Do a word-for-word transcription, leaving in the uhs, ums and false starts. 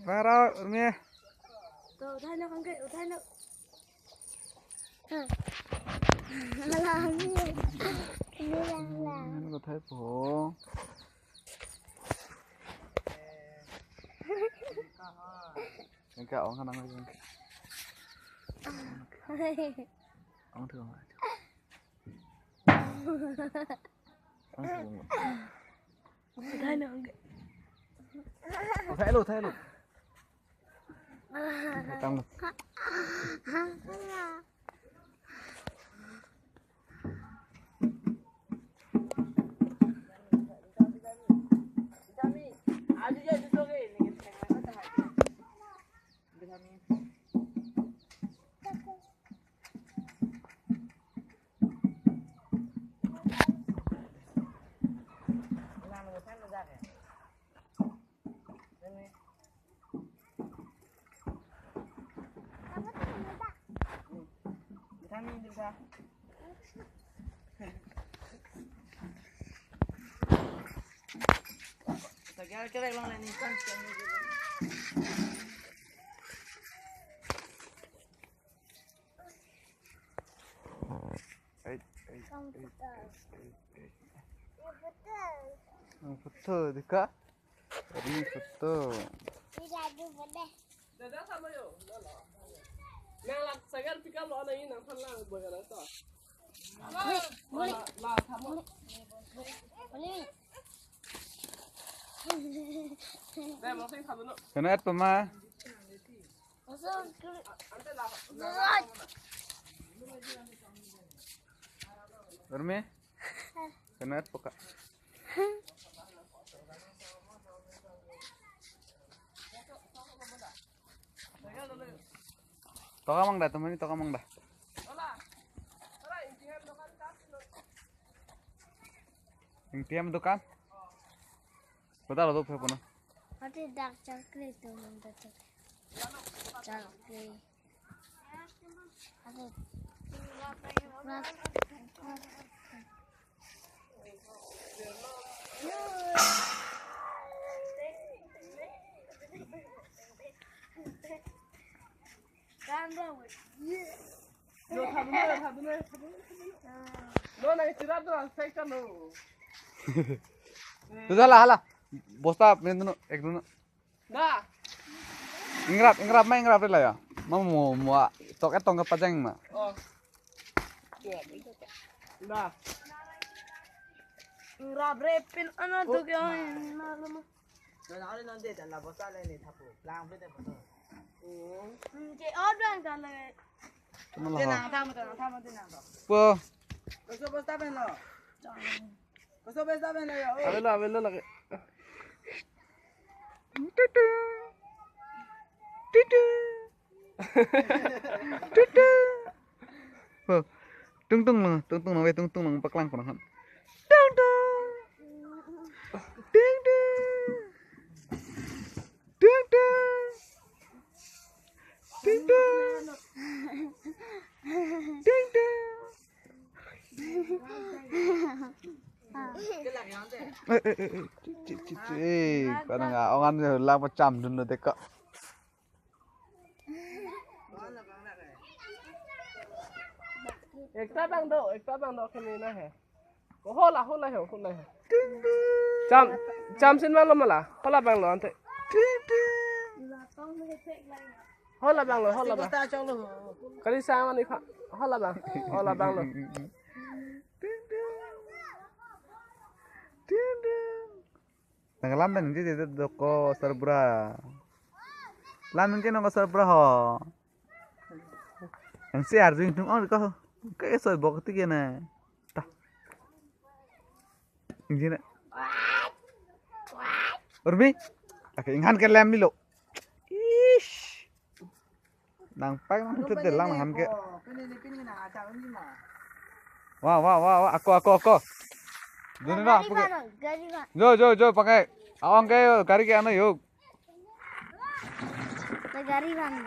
Para Urmi. To, uthai na kangke, uthai na. Lang ni. Ini lang lang. Ini ko thai po. Engke ong kanang lagi. Ong thu. Ong thu. Uthai na kangke. Uthai lo, uthai lo. Tang lo. Ei, ei, ei, ei, ei. Ang photo di ka? Ini photo. Dada sama yo. Nang lak sagar pika lo na ini nang than lang boy na to. Muli. La, la, sama. Muli. Dai, mau sing sama no. Kena et pama. Urmi? Kena et poka. Toka mang da, teman ini toka mang da. Yang tiam dukan. Kota lo tu phe puna. Ati dak chakri tu nang dak chakri. Chakri. Ati. Kan bro. Lo, tha dun lo, tha dun lo, tha dun lo, tha dun lo. Lo, nang chirap dun, sai kan lo. Tu hala, hala. Bosta main dun, ek dun. Da. Ingrap, ingrap ma, ingrap la ya. Ma mo, mo, tok et tong kepajang ma. Oh. Da. Ingrap repin ana tu kya na lo ma. Don ali non de, dan la bosta le ni thapu. Lang pe de bosta. Hmm, ke or bang ta le. Tama la. Tenang, tama, tenang, tama, tenang. Po. Koso bosta pen lo. Koso bosta pen lo ya. Oi. Avelo, avelo lagi. Tutu. Tutu. Tutu. Oh. Tung tung nang, tung tung nang, we tung tung nang paklang ko nang. Tung tung. Tung tung. Tung tung. Tung tung. Tung tung. Eh, eh, eh, eh. Cik, cik, cik, cik. Eh, kadang ah, orang ni lang pacham dun lo deka. Ekta bang do, ekta bang do kene na he. Ko hola, hola he, hola he. Cham, cham sin bang lo mala. Hola bang lo ante. Hola bang lo, hola bang. Kali sa mani kha. Hola bang. Hola bang lo. Nang lam pen ningje je doko sarbura. Lam ningje nang sarbura ho. Nang si arju ingtung ong ko. Ke soi bok ti ke na. Ta. Ningje na. Urmi. Ake inghan ke lem ni lo. Ish. Nang pai nang pute delang nang han ke. Wah, wah, wah, wah, ako, ako, ako. Dun na, gari apo ke? Bang, gari bang. Jo, jo, jo, pakai. Awang ke yo, gari ke ano yuk. Gari bang.